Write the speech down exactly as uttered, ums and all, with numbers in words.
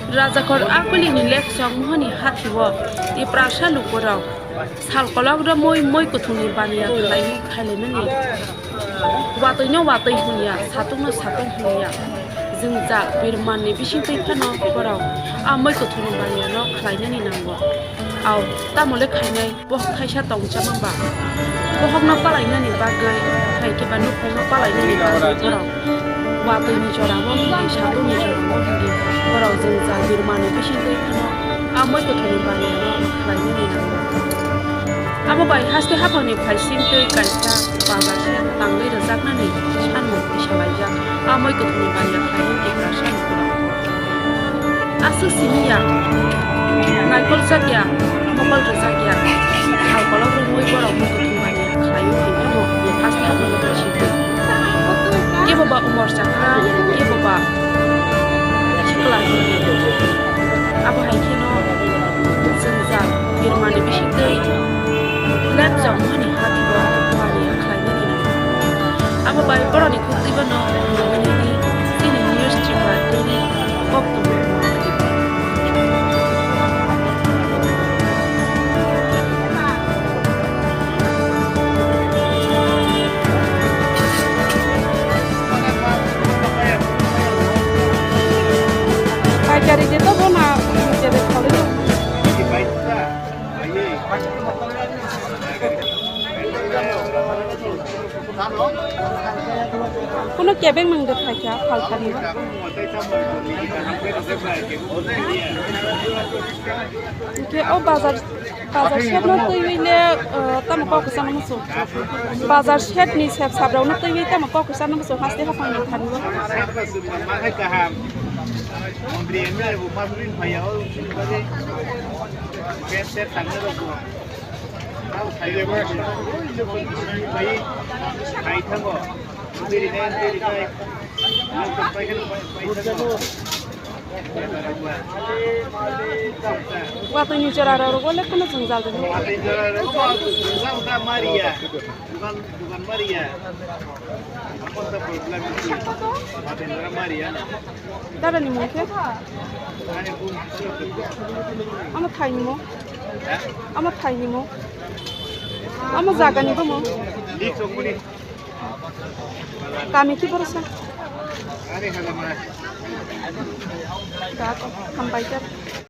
Rajakhor Akulini lekchong mohani hathio Tiprasa lukurok sal kolok romwi moi kuthumni baniya khlaiwi khailaimani. Watwino watwi hwnya, satungno satung hwnya. Jwngjal birmanni bisingtwi phano borok a moi kuthumni baniyano khlainani nango. Au, tamole khainai? Bohok thaisa tongchama ba? Bohokno palainani bagwi, hai khe ba nukhungno palainani bagwi borok watwini jorao hwnwi, satungni jorao hwnwi borok jwngjal birmanni bisingtwi phano a moi kuthumni baniyano khlainani nango. Abo bai haste haphangni phaisingtwi kaisa bazar shed tangwi rwjaknani sanmung tisalaijak a moi kuthumni baniya khlainai Tiprasa lukurok. Aswk simi ya, naikol jak ya, mokol rwjak ya, sal kolok romwi borok muitu thumani khlaio, tei tamo haste haphangni phaisingtwi. Kebo ba umor chakra, kebo ba sikla hinwi. Abo hai kheno jwngjal birmani bisingtwi lepjak mohani hathio baniya khlainani nango. Abo bai borokni khuktwi bono nangwi nini chini News Tripura tini kok tubui. Paikari de to bona, je de khole. Kuno kebeng nang de phaikha, phalkani. Hwnkhe o bazar, bazar shed no twiwi le, eh, tamo kok kwchangma muchung. Bazar shed ni sep sap rok no twiwi tamo kok kwchangma muchung haste haphang ni thani o. Watwi ni jora rok le kheno jwngjal rwdi. Dada ni mung khe? Omo thai ni mung? Omo thai ni mung? Omo jaga ni bo mung? Kami ki borok sa? Da to, hambai khe.